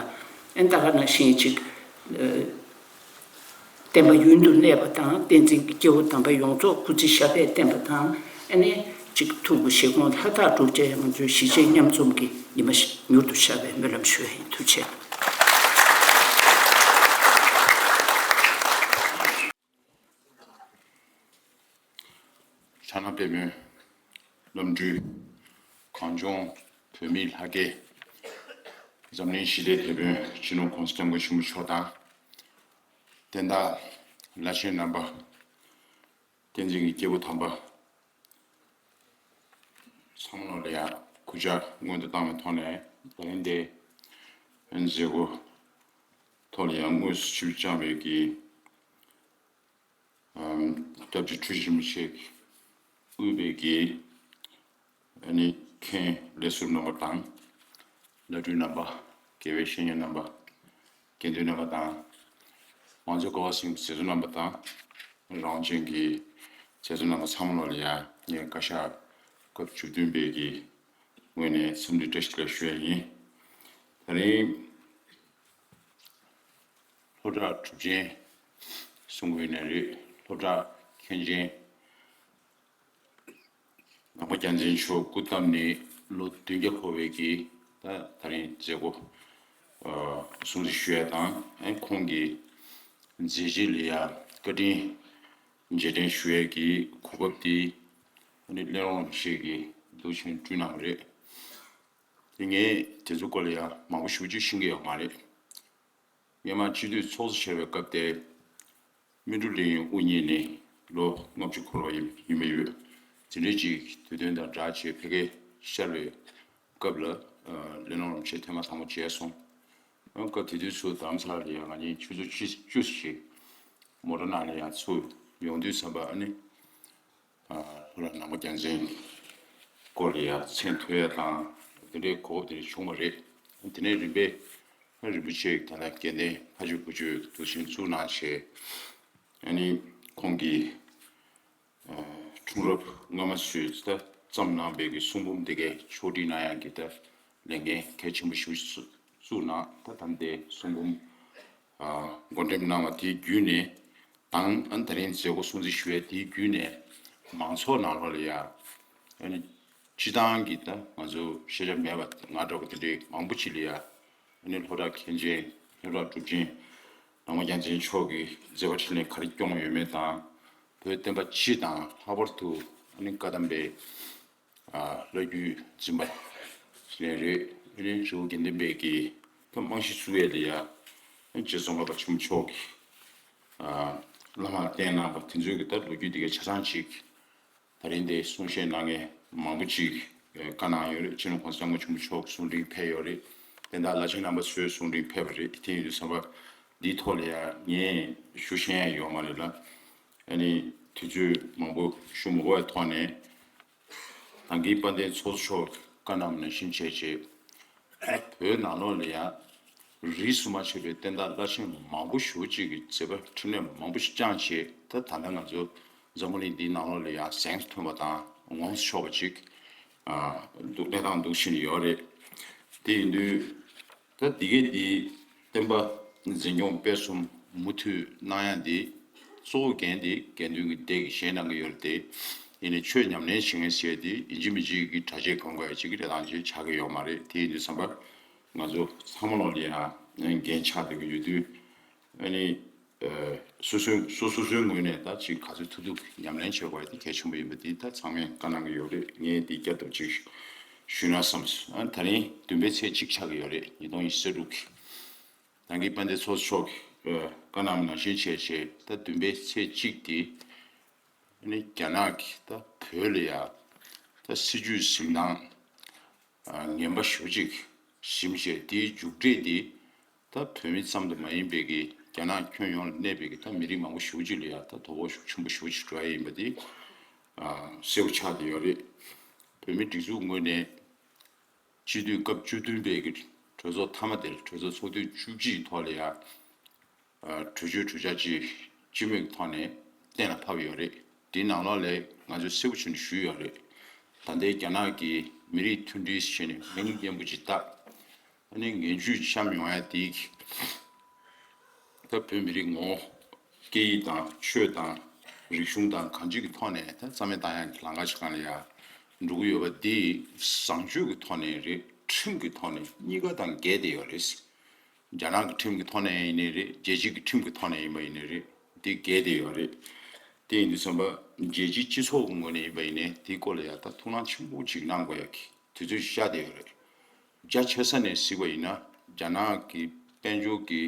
ཨན་ད་ག་ནང་བཞིན་ཅིག་བསྟན་པ་ཡུན་དུ་གནས་པ་དང་། བསྟན་འཛིན་གྱི་སྐྱེས་བུ་དམ་པ་ཡོངས་རྫོགས་སྐུ་ཚེ་ཞབས་པད་བརྟན་པ་དང་། ཨ་ནི་ཅིག་ཐུགས་ཀྱི་བཞེད་དགོངས་མཐའ་དག་གྲུབ་བྱས། ང་ཚོའི་གཞིས་བྱེས་མཉམ་འཛོམས་ཀྱི་ཉི་མ་ཞིག་མྱུར་དུ་ཤར་བའི་སྨོན་ལམ་ཞུ་ཡ་ཡིན། ཐུགས་རྗེ་ཆེ། ཕྱག་ན་པདྨོའི་བླ་སྤྲུལ། གངས་ལྗོངས་བོད་མིའི་ལྷ་སྐལ། འཛམ་གླིང་ཞི་བདེའི་དེད་དཔོན་སྤྱི་ནོར་༸གོང་ས་༸སྐྱབས་མགོན་ཆེན་པོ་མཆོག་དང་། བསྟན་བདག་བླ་ཆེན་རྣམ་པ། བསྟན་འཛིན་གྱི་སྐྱེས་བུ་དམ་པ་ཚང་མ་ལ་ཡང་གུས་ཕྱག་སྔོན་དུ་བཏང་བའི་ཐོག་ནས། ད་རིང་འདིའི་མཛད་སྒོ་ཐོག་ལ་ཡང་དངོས་སུ་ཆིབས་བསྒྱུར་བསྐྱངས་པའི་གི་ཨམ་སྐྱབས་རྗེ་འཁྲུལ་ཞིག་རིན་པོ་ཆེ་དབུས་པའི་གི་ཨ་ནི་མཁན་ལས་ཟུར་རྣམ་པ་དང་། བླ་སྤྲུལ་རྣམ་པ། དགེ་བའི་བཤེས་གཉེན་རྣམ་པ། དགེ་འདུན་རྣམ་པ་དང་། ང་ཚོའི་སྐལ་བ་ཟིན་པའི་མཛད་གཙོ་རྣམ་པ་དང་། རང་བྱོན་གྱི་མཛད་གཙོ་རྣམ་པ་ཚང་མ་ལ་ཡང་ངས་བཀའ་ཤག་སྐབས་བཅུ་བདུན་པའི་གི་ངོས་ནས་འཚམས་འདྲི་བཀྲ་ཤིས་བདེ་ལེགས་ཞུ་ཡ་ཡིན། ད་རིང་ལྷོ་བྲག་གྲུབ་ཆེན་གསུང་གི་ཡོད་ནའི་རེད། ལྷོ་བྲག་མཁན་ཆེན་ནང་པ་རྒྱལ་མཚན་མཆོག་སྐུ་བལྟམས་ནས་ལོ་བདུན་བརྒྱ་འཁོར་བའི་གི་ད་ད་རིང་མཛད་སྒོ་ཨ་སྲུང་བརྩི་ཞུ་ཡ་དང་། ཨ་ཁོང་གི་མཛད་རྗེས་ལ་ཡ་བཀའ་དྲིན་རྗེས་དྲན་ཞུ་ཡ་གི་གོ་སྐབས་དེ་ཨ་ནི་གླེང་རོགས་བྱེད་ཀྱི་འདུག་ཕྱིན་བསྐྲུན་གནང་བ་རེད། དེ་ངས་དེ་ཚོའི་སྐོར་ལ་ཡང་མང་པོ་ཞེ་པོ་ཅིག་ཤེས་ཀྱི་ཡོད་མ་རེད། སྔོན་མ་སྤྱི་འཐུས་ཚོགས་གཙོ་བྱས་པའི་སྐབས་དེ། སྨིན་གྲོལ་གླིང་དབུ་བརྙེས་ནས་ལོ་ལྔ་བཅུ་འཁོར་བ་ཡིན་ཡིན་པ་ཡོད། དེ་འདྲའི་ཅིག་དུས་སྟོན་དང་སྦྲགས་བྱས་ཕ་གིར་ཤར་བའི་སྐབས་ལ། ཨ་གླེང་རོགས་རིན་པོ་ཆེ་ཐེངས་མ་དང་པོ་མཇལ་སོང་། ཨ་སྐབས་དེ་དུས་སུ་རྡ་རམ་ས་ལ་ལ་ཡང་ང་གཉིས་ཆུ་ཚོད་བཅུ་བཅུ་ཞིག་མོ་ཊ་ནང་ལ་ཡང་ཚུར་ཡོང་དུས་ཙམ་པ། ཨ་ནི་ཨ་ལྷོ་བྲག་ནང་པ་རྒྱལ་མཚན་སྐོར་ལ་ཡང་མཚན་ཐོས་ཡ་དང་དེ་འདྲའི་གོ་སྐབས་དེ་འདྲ་བྱུང་བ་རེད། དེ་ནས་རིམ་པས་རིན་པོ་ཆེ་ད་ལྟ་དགེ་ལྡན་ཕ་ཇོ་བུ་ཇོ་དུ་ཆེན་བཙུགས་གནང་བྱས། ཨ་ནི་ཁོང་གིས་ཨ་འཁྲུངས་རབས་སྔ་མ་ཚོས་ད་བརྩམས་གནང་བའི་གི་གསུང་འབུམ་དེ་གའི་ཕྱོགས་སྒྲིག་གནང་ཡག་གི་ད་ལས་འགན་གལ་ཆེན་པོ་ཞིག་བཙུགས་གནང་། ད་ད་ལྟའི་གསུང་འབུམ་ཨ་འགོ་འགྲེམས་གནང་བ་དེའི་བརྒྱུད་ནས་དང་། ཨ་ད་རིང་མཛད་སྒོ་སྲུང་བརྩི་ཞུ་བའི་དེའི་བརྒྱུད་ནས་མང་ཚོགས་ནང་ལོགས་ལ་ཡ་ཨ་ནི་སྤྱི་བཏང་གི་ད་ང་ཚོ་ཤེས་བྱ་མེད་པ་ང་འདྲ་བོ་དེ་འདྲའི་མང་པོ་ཅིག་ལ་ཡ། ཨ་ནི་ལྷོ་བྲག་མཁན་ཆེན་ལྷོ་བྲག་གྲུབ་ཆེན་ནང་པ་རྒྱལ་མཚན་མཆོག་གིས་མཛད་པ་འཕྲིན་ལས་ག་རེ་སྐྱོང་ཡོད་མེད་དང་། བོད་བསྟན་པ་སྤྱི་དང་ལྷག་པར་དུ་ཨ་ནི་བཀའ་གདམས་པའི་ཨ་བླ་བརྒྱུད་འཛིན་པ་ལས་རེད། ཨ་ནི་རི་བོ་དགེ་ལྡན་པའི་གི་ད་རྨང་གཞི་བཙུགས་ཡས་ལ་ཡ། ཨ་ནི་རྗེ་ཙོང་ཁ་པ་ཆེན་པོ་མཆོག་གིས་ཨ་བླ་མར་བསྟེན་གནང་བ་དེ་ཚོའི་གི་ད་ལོ་རྒྱུས་དེ་གའི་ཆ་ཚང་ཅིག་ད་རིང་འདིར་གསུང་བཤད་གནང་མཁན་མང་པོ་ཅིག་ཨ་བཀའ་གནང་ཡོད་རེད། སྤྱི་ནོར་༸གོང་ས་༸སྐྱབས་མགོན་ཆེན་པོ་མཆོག་གསུང་འཕྲིན་ཕེབས་ཡོད་རེད། དེ་དག་བླ་ཆེན་རྣམ་པ་ཚོའི་གསུང་འཕྲིན་ཕེབས་པ་རེད། དེ་ཡིན་དུས་ཙམ་པ་འདིའི་ཐོག་ལ་ཡང་ངས་ཞུ་ཤེས་ཡ་ཡོད་མ་རེད་ལ། ཨ་ནི་དུས་ཚོད་མང་པོ་ཞུ་མི་དགོས་པའི་ཐོག་ནས། ད་གིན་དཔལ་ལྡན་ཚོགས་གཙོ་མཆོག་བཀའ་གནང་བ་ནང་བཞིན་བྱས་བྱས། བོད་ནང་ལོགས་ལ་ཡང་རིས་སུ་མ་ཆད་པའི་བསྟན་བདག་བླ་ཆེན་མང་པོ་ཞེ་པོ་ཅིག་གི་མཛད་པ་འཕྲིན་ལས་མང་པོ་ཞིག་བསྐྱངས་བྱས། ད་ད་ལྟ་ང་ཚོ་འཛམ་བུ་གླིང་འདིའི་ནང་ལོགས་ལ་ཡང་གཟེངས་སུ་ཐོན་པ་དང་ངོམས་སུ་ཆོག་པ་ཅིག་ཨ་འདུག་གནས་སྟངས་འདུག་ཕྱིན་ཡོད་རེད། དེ་ཡིན་དུས། ད་འདི་གའི་འདི་བསྟན་པ་འཛིན་སྐྱོང་སྤེལ་གསུམ་མུ་མཐུད་གནང་ཡ་འདི་གཙོ་བོ་འགན་འདི་དགེ་འདུན་གྱི་སྡེ་གིས་བཞེས་གནང་གི་ཡོད་རེད་དེ། ཡིན་ནའི་ཆོས་ཉམས་ལེན་བྱེད་མཁན་ཟེར་དེ་ཡིན་གཅིག་མིན་གཅིག་གི་གྲྭ་ཆས་གོན་དགོས་ཡ་གཅིག་གི་རེ་སྟངས་ཅིག་ཆགས་ཀྱི་ཡོད་མ་རེད། དེ་ཡིན་དུས་ཙམ་པ་ང་ཚོ་ཚང་མ་ལོག་ལ་ཡང་འགན་ཆགས་བསྡད་ཀྱི་ཡོད་དུས། ཨ་ནི་ཨ་སོ་སོའི་སོ་སོ་སོའི་ངོས་ནས་ད་ཅིག་ག་ཚོད་ཐུབ་ཐུབ་ཉམས་ལེན་བྱེད་དགོས་ཡ་དེ་གལ་ཆེན་པོ་ཡིན་པ་འདི་ད་ཚང་མས་བཀའ་གནང་གི་ཡོད་རེད། ངས་འདི་བསྐྱར་ཟློས་ཅིག་ཞུས་ན་བསམས་སོང་། ཨ་ད་རིང་བདུན་པའི་ཚེས་གཅིག་ཆགས་ཀྱི་ཡོད་རེད། ཉིས་སྟོང་ཉི་ཤུ་རྩ་དྲུག་གི་ད་གིན་དཔལ་ལྡན་ཚོགས་གཙོ་མཆོག་གིས་ཨ་བཀའ་གནང་བ་ནང་བཞིན་བྱས་བྱས། ད་བདུན་པའི་ཚེས་གཅིག་དེ་ཨ་ནི་རྒྱ་ནག་གིས་ད་བོད་ལ་ཡ་ ད་སྲིད་ཇུས་འཛིན་སྟངས་ངན་པ་ཞེ་པོ་ཅིག་ཞིམ་བྱས། དེའི་མཇུག་འབྲས་དེ་ད་བོད་མི་ཙམ་དུ་མ་ཡིན་པའི་གི་རྒྱ་ནག་ཁྱོན་ཡོངས་ལ་གནས་པའི་གི་ད་མི་རིགས་མང་པོ་ཞེ་པོ་ཅིག་ལ་ཡང་ད་དོ་ཕོག་ཤུགས་ཆེན་པོ་ཞེ་པོ་ཅིག་འགྲོ་ཡ་ཡིན་པ་དེ་གསལ་པོ་ཆགས་བསྡད་ཡོད་རེད། བོད་མི་སྒྲིག་འཛུགས་ངོས་ནས་སྤྱི་འཐུས་སྐབས་བཅུ་བདུན་པའི་གི་གྲོས་ཚོགས་མཐའ་མ་དེར། གྲོས་ཚོགས་ཚོགས་དུས་བཅུ་གཅིག་ཐོག་ལ་ཡང་གྲོས་ཆོད་གྲོས་འཆར་ཅིག་སྤྱི་མོས་ཀྱི་ཐོག་ནས་གཏན་ལ་ཕབ་ཡོད་རེད། དེའི་ནང་ལོགས་ལ་ང་ཚོས་གསལ་པོ་བྱས་ནས་ཞུས་ཡོད་རེད། ད་ལྟའི་རྒྱ་ནག་གི་མི་རིགས་མཐུན་སྒྲིལ་ཟེར་ནས་མིང་སྙན་པོ་ཅིག་བཏགས། ཨ་ནི་ངན་ཇུས་བཤམས་ཡོང་ཡ་དེ་ད་བོད་མི་རིགས་ངོ་བོ། སྐད་ཡིག་དང་ཆོས་དང་རིག་གཞུང་དང་གང་ཅིའི་ཐོག་ནས་ད་རྩ་མེད་བཏང་ཡ་གི་ལམ་ཁ་ཞིག་སྒང་ལ་ཡ་འགྲོ་གི་ཡོད་པ་འདི་བཟང་སྤྱོད་ཀྱི་ཐོག་ནས་རེད། ཁྲིམས་ཀྱི་ཐོག་ནས་གཉིས་ཀ་དང་འགལ་བསྡད་ཡོད་རེད། རྒྱ་ནག་གི་ཁྲིམས་ཀྱི་ཐོག་ནས་ཡིན་ནའི་རེད། རྒྱལ་སྤྱི་གི་ཁྲིམས་ཀྱི་ཐོག་ནས་ཡིན་པ་ཡིན་ནའི་རེད། དེ་འགལ་བསྡད་ཡོད་རེད། དེ་ཡིན་དུས་ཙམ་པ་རྒྱལ་སྤྱིའི་སྤྱི་ཚོགས་ཀྱི་ངོས་ནས་ཡིན་པ་ཡིན་ནའི་དེའི་སྐོར་ལ་ཡ་ད་ཐུགས་སྣང་ཆེན་པོ་ཅིག་གནང་དགོས་ཡ་གི་དུས་ཚོད་ཤར་བསྡད་ཡོད་རེད། རྒྱ་ཆེ་ས་ནས་གཟིགས་པ་ཡིན་ན་རྒྱ་ནག་གི་དཔལ་འབྱོར་གྱི་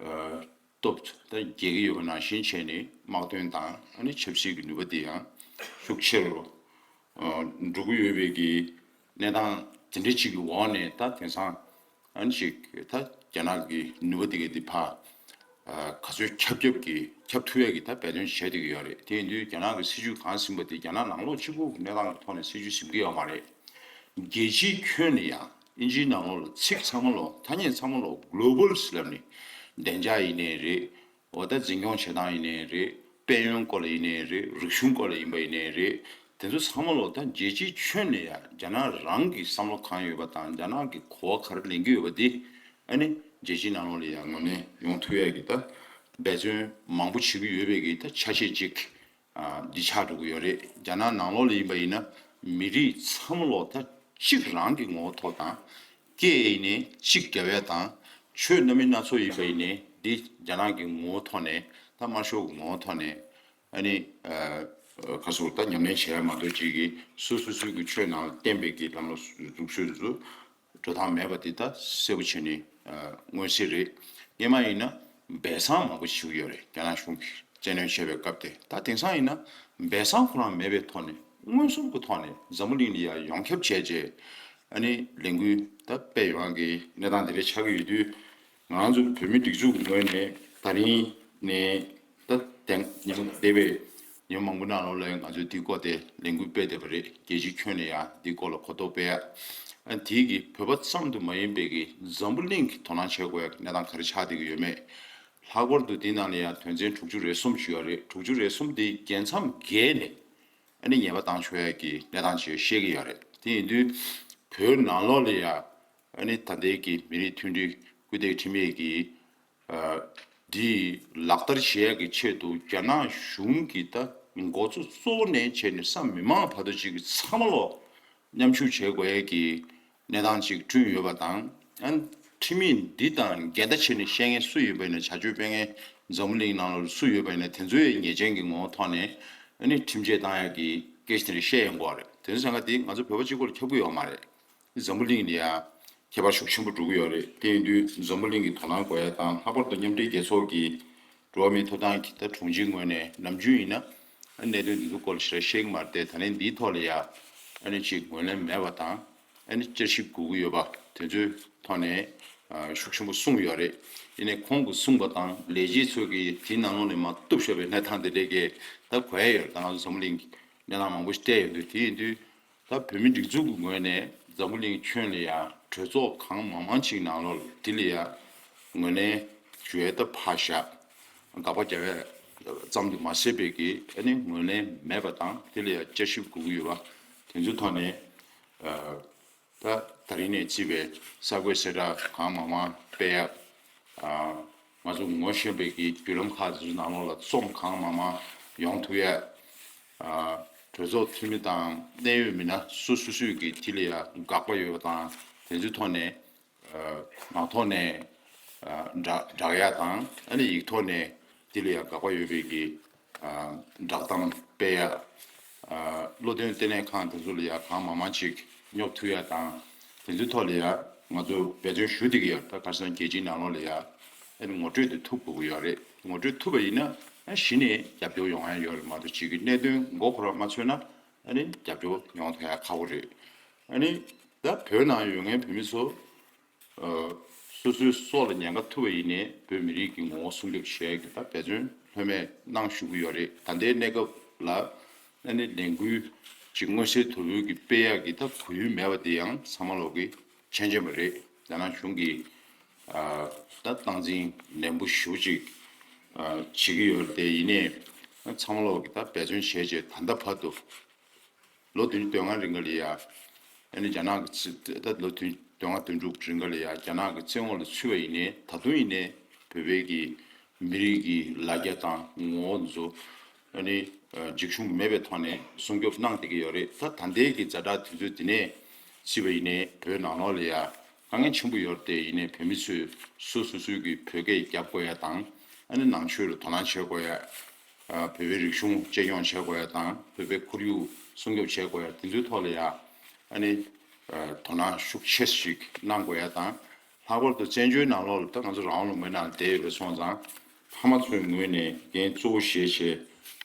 ཨ་སྟོབས་ད་རྒྱས་ཀྱི་ཡོད་པ་ནང་བཞིན་བྱས་ནས་དམག་དོན་དང་ཨ་ནི་ཆབ་སྲིད་ཀྱི་ནུས་པ་དེ་ཡང་ཤུགས་ཆེ་རུ་ཨ་འགྲོ་གི་ཡོད་པའི་གི་གནས་སྟངས་དེ་འདྲ་ཅིག་གི་འོག་ནས། ད་དེང་སང་ཨ་ནི་ཅིག་ད་རྒྱ་ནག་གི་ནུས་པ་དེ་གའི་དེ་ཕར་ཨ་ག་ཚོད་ཁྱབ་ཁྱབ་ཀྱི་ཁྱབ་ཐུབ་ཡ་གི་ད་འབད་བརྩོན་བྱས་བསྡད་ཀྱི་ཡོད་རེད། དེ་ཡིན་དུས་རྒྱ་ནག་གི་སྲིད་ཇུས་གང་ཟིན་པ་དེ་རྒྱ་ནག་ནང་ལོགས་གཅིག་པུ་གི་གནས་སྟངས་ཀྱི་ཐོག་ནས་སྲིད་ཇུས་ཟིན་གྱི་ཡོད་མ་རེད། རྒྱལ་སྤྱིའི་ཁྱོན་ནས་ཡང་། དབྱིན་ཇིའི་ནང་ལོགས་ལ་ཚིག་ཚང་མ་ལོག་ཐ་སྙད་ཚང་མ་ལོག་གློ་བལ་ལབ་ནས། བདེ་འཇགས་ཡིན་ནའི་རེད། འོ་ད་འཛིན་སྐྱོང་བྱེད་སྟངས་ཡིན་ནའི་རེད། དཔལ་ཡོན་སྐོར་ལ་ཡིན་ནའི་རེད། རིག་གཞུང་སྐོར་ལ་ཡིན་པ་ཡིན་ནའི་རེད། དེ་ཚོ་ཚང་མ་ལོག་ད་རྒྱལ་སྤྱིའི་ཁྱོན་ནས་ཡང་རྒྱ་ནག་རང་གི་བསམ་བློ་གང་ཡོད་པ་དང་། རྒྱ་ནག་གི་གོ་བ་ག་རེ་ལེན་གྱི་ཡོད་པ་འདི་ཨ་ནི་རྒྱལ་སྤྱིའི་ནང་ལོགས་ལ་ཡང་ངོས་ལེན་ཡོང་ཐུབ་ཡ་གི་ད་འབད་བརྩོན་མང་པོ་བྱེད་ཀྱི་ཡོད་པའི་གི་ད་ཆ་ཤས་ཅིག་ཨ་འདི་ཆགས་འགྲོ་གི་ཡོད་རེད། རྒྱ་ནག་ནང་ལོགས་ལ་ཡིན་པ་ཡིན་ན་མི་རིགས་ཚང་མ་ལོག་ད་གཅིག་རང་གི་ངོ་བོ་ཐོག་དང་། སྐད་ཡིན་ནའི་གཅིག་རྒྱབ་ཡ་དང་། ཆོས་སྣ་མིན་སྣ་ཚོགས་ཡིན་པ་ཡིན་ནའི་འདི་རྒྱ་ནག་གི་ངོ་བོ་ཐོག་ནས། ད་དམར་ཤོག་གི་ངོ་བོ་ཐོག་ནས་ཨ་ནི་ཨ་ཁ་སོ་ད་ཉམས་ལེན་བྱས་ཡ་མ་གཏོགས་ཅིག་གི་སོ་སོ་སོའི་གི་ཆོས་ནང་ལ་བསྟན་པའི་གི་ལམ་ལ་འཛུགས་སྲོལ་འཛུགས། འགྲོ་སྟངས་མེད་པ་འདི་ད་གསལ་པོ་བྱས་ནས་ཨ་མངོན་གསལ་རེད། སྔོན་མ་ཡིན་ན་སྦས་གསང་མང་པོ་ཞིག་ཡོད་རེད། རྒྱ་ནག་གཞུང་གིས་བཙན་གནོན་བྱས་པའི་སྐབས་དེ། ད་དེང་སང་ཡིན་ན་སྦས་གསང་ཁོ་རང་མེད་པའི་ཐོག་ནས་མངོན་སུམ་གྱི་ཐོག་ནས་འཛམ་བུ་གླིང་ལ་ཡང་ཡོངས་ཁྱབ་བྱས་རྗེས་ཨ་ནི་ལས་འགུལ་ད་སྤེལ་ཡོང་གི་གནས་སྟངས་དེ་འདྲ་ཆགས་ཀྱི་ཡོད་དུས། ང་རང་ཚོ་བོད་མི་སྒྲིག་འཛུགས་ཀྱི་ངོས་ནས་ད་རིང་ནས་ད་དེང་ཉིན་འདས་པའི་ཉིན་མང་པོ་ནང་ལོགས་ལ་ང་ཚོས་འདིའི་སྐོར་དེ་ལས་འགུལ་སྤེལ་བསྡད་པ་རེད། རྒྱལ་སྤྱིའི་ཁྱོན་ནས་ཡང་འདིའི་སྐོར་ལ་གོ་རྟོགས་སྤེལ་ཡ། ཨ་དེའི་གི་བོད་པ་ཙམ་དུ་མ་ཡིན་པའི་གི་འཛམ་བུ་གླིང་གི་དོ་སྣང་བྱེད་དགོས་ཡ་གི་གནས་སྟངས་ག་རེ་ཆགས་བསྡད་ཀྱི་ཡོད་མེད། ལྷག་པར་དུ་འདི་ནང་ལ་ཡང་དོན་ཚན་དྲུག་ཅུ་རེ་གསུམ་ཞིག་ཡོད་རེད། དྲུག་ཅུ་རེ་གསུམ་དེ་རྒྱལ་མཚམས་བརྒལ་ནས་ཨ་ནི་ཉེས་པ་བཏང་ཆོག་ཡ་གི་གནས་སྟངས་ཅིག་བཤད་ཀྱི་ཡོད་རེད། དེ་ཡིན་དུས་བོད་ནང་ལོགས་ལ་ཡ་ཨ་ནི་ད་ལྟའི་གི་མི་རིགས་མཐུན་སྒྲིལ་སྐུལ་འདེད་ཁྲིམས་ཡིག་གི་ཨ་འདི་ལག་བསྟར་བྱེད་ཡ་གི་ཆེད་དུ་རྒྱ་ནག་གཞུང་གི་ད་འགོ་གཙོ་གཙོ་བོ་ནས་བྱས་ནས་ས་མི་མང་བར་དུ་ཅིག་གི་ཚང་མ་ལོག་མཉམ་ཞུགས་བྱེད་དགོས་ཡ་གི་གནས་སྟངས་ཅིག་བསྐྲུན་ཡོད་པ་དང་། ཨ་ཁྲིམས་ཡིག་འདི་དང་འགལ་ཟླ་བྱས་ནས་བཤད་མཁན་སུ་ཡོད་པ་ཡིན་ན། བྱ་སྤྱོད་སྤེལ་མཁན་འཛམ་བུ་གླིང་ནང་ལ་སུ་ཡོད་པ་ཡིན་ན། དེ་ཚོའི་ཉེས་ཅན་གྱི་ངོ་བོ་ཐོག་ནས་ཨ་ནི་ཁྲིམས་ཆད་བཏང་ཡ་གི་སྐད་ཆ་དེ་འདྲ་བཤད་ཡོང་གི་ཡོད་རེད། དེ་ཚོ་ཟེར་མཁན་དེ་ང་ཚོ་བོད་པ་གཅིག་པོ་ལ་ཁྱབ་ཀྱི་ཡོད་མ་རེད། འཛམ་བུ་གླིང་ལ་ཡ་ཁྱད་པར་ཤུགས་ཆེན་པོ་འགྲོ་གི་ཡོད་རེད། དེ་ཡིན་དུས་འཛམ་བུ་གླིང་གི་དོ་སྣང་དགོས་ཡ་དང་། ལྷག་པར་དུ་མཉམ་འབྲེལ་རྒྱལ་ཚོགས་ཀྱི་འགྲོ་བ་མིའི་ཐོབ་ཐང་གི་ད་དྲུང་ཆེའི་ངོས་ནས་ནམ་རྒྱུན་ཡིན་ན་གནད་དོན་འདི་ཚོ་སྐོར་ལ་ཞེ་དྲག་བཤད་ཀྱི་མ་རེད་དེ། ད་ནི་འདིའི་ཐོག་ལ་ཡ་ཨ་ནི་ཅིག་ངོས་ལེན་མེད་པ་དང་། ཨ་ནི་བསྐྱར་ཞིབ་དགོས་ཀྱི་ཡོད་པ་དེ་ཚོའི་ཐོག་ནས་ཨ་ཤུགས་ཆེན་པོ་གསུངས་ཡོད་རེད། ཡིན་ནའི་ཁོང་གིས་གསུངས་པ་དང་ལས་བྱེད་ཚོས་ཀྱིས་དེའི་ནང་ལོགས་ནས་མར་གཏུབ་བཞག་པའི་གནས་སྟངས་དེ་འདྲས་ཀྱི་ད་གོ་ཡ་ཡོད་རེད། ད་ང་ཚོ་འཛམ་བུ་གླིང་གི་གནས་སྟངས་མང་པོ་ཞིག་བལྟས་ཡོང་དུས། དེ་ཡིན་དུས་ད་བོད་མི་སྒྲིག་འཛུགས་ཀྱི་ངོས་ནས་འཛམ་བུ་གླིང་ཁྱོན་ལ་ཡ་གྲོས་ཚོགས་གང་མང་མང་ཅིག་ནང་ལོགས་ལ་དེ་ལ་ཡ་ངོས་ལེན་ཞུ་ཡ་ད་ཕར་བཞག་དགག་པ་རྒྱག་ཡ་ཙམ་དུ་མ་ཟད་པའི་གི་ཨ་ནི་ངོས་ལེན་མེད་པ་དང་། དེ་ལ་ཡ་བསྐྱར་ཞིབ་དགོས་ཀྱི་ཡོད་པ་དེ་ཚོའི་ཐོག་ནས་ཨ་ད་ད་རིང་ནས་བརྩིས་པའི་གསར་འགོད་གསལ་བསྒྲགས་གང་མང་མང་སྤེལ་ཡ། ཨ་ང་ཚོ་ངོ་ཤེས་པའི་གི་བརྒྱུད་ལམ་ཁག་ཚོའི་ནང་ལོགས་ལ་རྩོམ་གང་མང་མང་ཡོང་ཐུབ་ཡ། ཨ་གྲོས་ཚོགས་འཐུས་མི་དང་གནད་ཡོད་མི་སྣ་སོ་སོ་སོའི་གི་དེ་ལ་ཡ་དགག་པ་ཡོད་པ་དང་། དེ་ཚོའི་ཐོག་ནས་ཨ་ངག་ཐོག་ནས་ཨ་བསྒྲགས་བསྒྲགས་ཡ་དང་། ཨ་ནི་ཡིག་ཐོག་ནས་དེ་ལ་ཡ་དགག་པ་ཡོད་པའི་གི་ཨ་བསྒྲགས་གཏམ་སྤེལ་ཡ། ཨ་བློ་འདོན་ལྟེ་གནས་ཁང་དེ་ཚོ་ལ་ཡ་གང་མང་མང་ཅིག་སྙོབ་ཐུབ་ཡ་དང་། དེ་ཚོའི་ཐོག་ལ་ཡ་ང་ཚོ་འབད་བརྩོན་ཞུ་བསྡད་ཀྱི་ཡོད། ད་ག་རེ་ཟེར་ན་རྒྱལ་སྤྱིའི་ནང་ལོགས་ལ་ཡ་ཨ་ནི་ངོ་སྤྲོད་དེ་ཐུབ་དགོས་ཀྱི་ཡོད་རེད། ངོ་སྤྲོད་ཐུབ་པ་ཡིན་ན་ཨ་གཞི་ནས་རྒྱབ་སྐྱོར་ཡོང་ཡ་ཡོད་རེད་མ་གཏོགས། ཅིག་གི་གནད་དོན་མགོ་ཁོ་རང་མ་ཚོས་ན་ ཨ་ནི་རྒྱབ་སྐྱོར་ཡོང་ཐུབ་ཡ་ཁག་པོ་རེད། ཨ་ནི་ད་བོད་ནང་ཡོད་མཁན་བོད་མི་ཚོ་ཨ་སོ་སོའི་སྲོག་ལ་ཉེན་ཁ་ཐུག་པ་ཡིན་ནའི་བོད་མི་རིགས་ཀྱི་ངོ་བོ་སྲུང་སྐྱོབ་བྱེད་ཡ་གི་ད་འབད་བརྩོན་ལྷོད་མེད་གནང་བཞུགས་ཀྱི་ཡོད་རེད། ད་ལྟའི་གནས་སྐབས་ལ་ཨ་ནི་ལས་འགུལ་ཅིག་མངོན་གསལ་དོད་པོའི་གི་སྤེལ་ཡག་གི་ད་གོ་ཡུལ་མེད་པ་དེ་ཡང་ཚང་མ་ལོག་གི་མཁྱེན་མཁྱེན་པ་རེད། རྒྱ་ནག་གཞུང་གིས་ཨ་ད་སྟངས་འཛིན་ནན་པོ་ཞེ་པོ་ཅིག་ཨ་བྱེད་ཀྱི་ཡོད་རེད། དེ་ཡིན་ནའི་ཚང་མ་ལོག་གི་ད་འབད་བརྩོན་བྱས་བྱས་ད་ལྟ་བར་དུ་ལོ་བདུན་ཅུ་དོན་ལྔ་རིང་ག་ལ་ཡ་ཨ་ནི་རྒྱ་ནག་གི་ཚེ་ད་ལོ་བདུན་དོན་ལྔ་དོན་དྲུག་རིང་ག་ལ་ཡ་རྒྱ་ནག་གི་བཙན་འོག་ལ་ཚུད་པ་ཡིན་ནའི་ད་དུང་ཡིན་ནའི་བོད་པའི་གི་མི་རིགས་ཀྱི་ལ་རྒྱ་དང་ངོ་བོ་ཚོ་ཨ་ནི་འཇིགས་ཞུམ་མེད་པའི་ཐོག་ནས་སྲུང་སྐྱོབ་གནང་བསྡད་ཀྱི་ཡོད་རེད། ད་ད་ལྟའི་གི་ཛ་དྲག་དུས་ཚོད་འདི་ནས་བརྩིས་པ་ཡིན་ནའི་བོད་ནང་ལོགས་ལ་ཡ་དཀའ་ངལ་ཆེན་པོ་ཡོད་རེད། དེ་ཡིན་ནའི་བོད་མི་ཚོས་སོ་སོ་སོའི་གི་བོད་སྐད་རྒྱབ་དགོས་ཡ་དང་ཨ་ནི་ནང་ཆོས་ལ་དོ་སྣང་བྱེད་དགོས་ཡ། བོད་པའི་རིག་གཞུང་གཅེས་སྐྱོང་བྱེད་དགོས་ཡ་དང་བོད་པའི་ཁོར་ཡུག་སྲུང་སྐྱོབ་བྱེད་དགོས་ཡ་དེ་ཚོའི་ཐོག་ལ་ཡ་ཨ་ནི་དོ་སྣང་ཤུགས་ཆེ་ཞིག་གནང་དགོས་ཡ་དང་། ལྷག་པར་དུ་བཙན་བྱོལ་ནང་ལོགས་ལ་ད་ང་ཚོ་རང་དབང་ལུང་པའི་ནང་བསྡད་ཡོད་པ་སོང་ཙང་ཕ་མ་ཚོའི་ངོས་ནས་འགན་གཙོ་བོ་བཞེས་བྱས་